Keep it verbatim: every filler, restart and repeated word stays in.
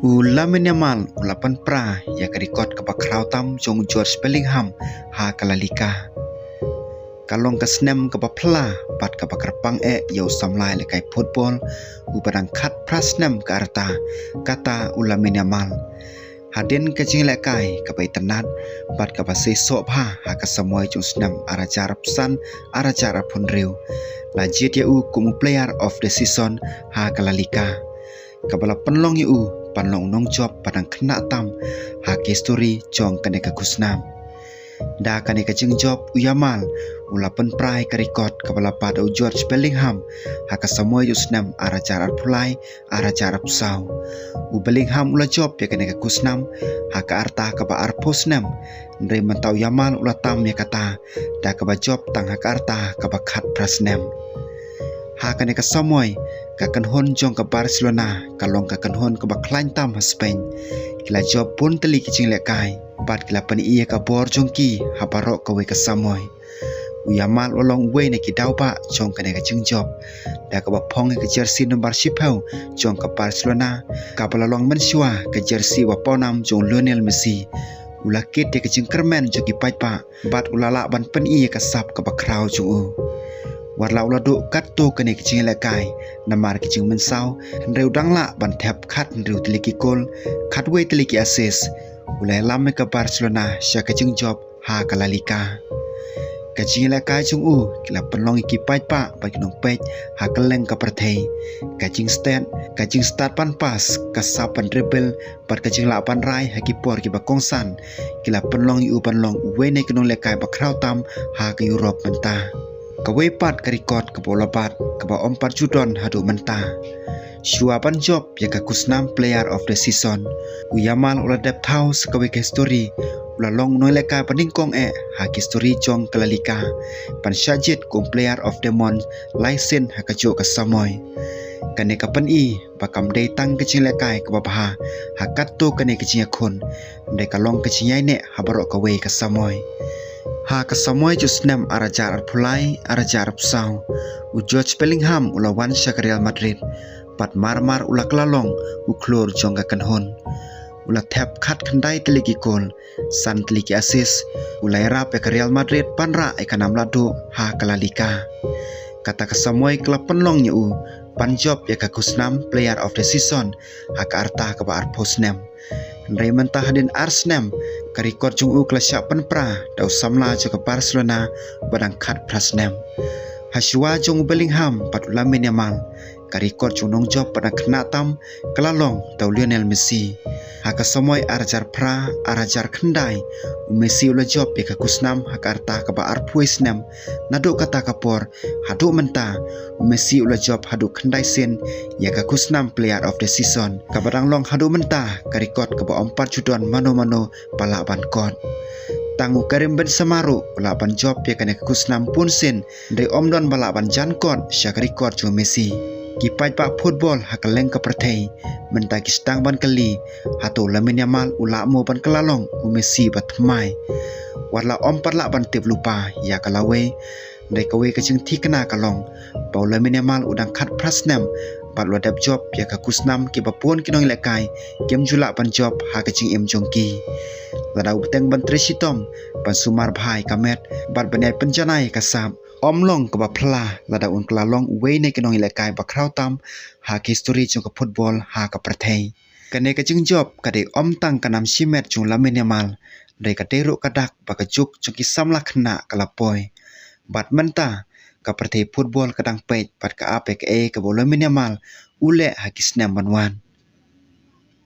U Lamine Yamal u la pynpra ïa ka record kaba khraw tam jong Jude Bellingham ha ka La Liga. Ka long ka snem kaba phylla bad kaba kyrpang eh ïa u samla ïalehkai football uba dang khatphra snem ka rta, kata u Lamine Yamal. Hadien ka jinglehkai kaba itynnad bad kaba seisoh bha ha ka samoi jong u snem ar hajar arphew san ar hajar arphew hynriew, la jied ïa u kum u Player of the Season ha ka La Liga, kaba la pynlong ïa u ban long u nongjop ba dang khynnah tam ha ka histori jong kane ka khusnam. Da kane ka jingjop u Yamal u la pynpra ïa ka record kaba la bat da u Jude Bellingham ha ka samoi jong u snem ar hajar arphew lai ar hajar arphew saw. U Bellingham u la jop ïa kane ka khusnam ha ka rta kaba arphew snem, hynrei mynta u Yamal u la tam ïa kata da kaba jop tang ha ka rta kaba khatphra snem. Ha kane ka samoi, ka kynhun jong ka Barcelona ka long ka kynhun kaba khlaiñ tam ha Spain. Ki la jop bun tylli ki jinglehkai bad ki la pyni ïa ka bor jong ki ha baroh kawei ka samoi. U Yamal u long uwei na ki daw bah jong kane ka jingjop, da kaba phong ïa ka jersey number shiphew jong ka Barcelona, kaba la long mynshuwa ka jersey ba pawnam jong u Lionel Messi. U la kit ïa ka jingkyrmen jong ki paidbah bad u la lah ban pyni ïa ka sap kaba khraw jong u. Wat la u la duh katto katne ki jinglehkai namar ki jingmynsaw, hynrei u dang lah ban thep khathynriew tylli ki kol, khatwei tylli ki assist. U la ïalam ïa ka Barcelona sha ka jingjop ha ka La Liga. Ka jinglehkai jong u ki la pynlong ïa ki paidbah bad ki nongpeit ha kylleng ka pyrthei. Ka jingstet, ka jingstad ban pass, ka sap ban dribble bad ka jinglah ban rai ha ki por kiba kongsan, ki la pynlong ïa u ban long uwei na ki nonglehkai ba khraw tam ha ka Europe mynta. Kawei pat ka record kaba u la bat kaba ym pat ju don haduh mynta. Shuwa ban jop ïa ka khusnam Player of the Season, u Yamal u la dep thaw sa kawei ka histori. U la long u nonglehkai ba nyngkong eh ha ka histori jong ka La Liga ban shah jied kum Player of the Month lai sien ha kajuh ka samoi. Kane ka pyni ba kam dei tang ka jinglehkai kaba bha ha katto katne ka jingïakhun, hynrei ka long ka jingïaineh ha baroh kawei ka samoi. Ha ka samoi jong u snem ar hajar arphew lai ar hajar arphew saw, u Jude Bellingham u la wan sha ka Real Madrid bad mar mar u la kylla long u khlur jong ka kynhun. U la thep khatkhyndai tylli ki kol, san tylli ki assist. U la ïarap ïa ka Real Madrid ban rah ïa ka nam lahduh ha ka La Liga. Kata ka samoi ka la pynlong ïa u ban jop ïa ka khusnam Player of the Season ha ka rta kaba arphew snem. Hynrei mynta hadien ar snem, ka record jong u ka la shah pynpra da u samla jong ka Barcelona ba dang khatphra snem. Hashuwa jong u Bellingham bad u Lamine Yamal, ka record jong u nongjop ba dang khynnah tam ka la long da u Lionel Messi. Ha ka samoi ar hajar phra ar hajar khyndai, u Messi u la jop ïa ka khusnam ha ka rta kaba arphew snem. Naduh kata ka por haduh mynta, u Messi u la jop haduh khyndai sien ïa ka khusnam Player of the Season, kaba dang long haduh mynta ka record kaba ym pat ju don mano mano ba lah ban kot. Tang u Karim Benzema ruh u lah ban jop ïa kane ka khusnam bun sien, hynrei ym don ba lah ban jan kot sha ka record jong u Messi. Ki paidbah football ha kylleng ka pyrthei mynta ki sdang ban kylli, hato u Lamine Yamal u lah mo ban kylla long u Messi ba thymmai? Wat la ym pat lah ban tip lypa ïa ka lawei, hynrei kawei ka jingthikna ka long ba u Lamine Yamal u dang khatphra snem bad u la dep jop ïa ka khusnam kiba bun ki nonglehkai kim ju lah ban jop ha ka jingim jong ki. Lada u bteng ban trei shitom, ban sumar bha ïa ka met bad ban ïai pynjanai ïa ka sap, ym long kaba phylla lada un kylla long uwei na ki nonglehkai ba khraw tam ha ka histori jong ka football ha ka pyrthei. Kane ka jingjop ka dei ym tang ka nam shimet jong u Lamine Yamal, hynrei ka dei ruh ka dak ba ka juk jong ki samla khynnah ka la poi. Bad mynta ka pyrthei football ka dang peit bad ka ap ïa kaei kaba u Lamine Yamal u leh ha ki snem ban wan.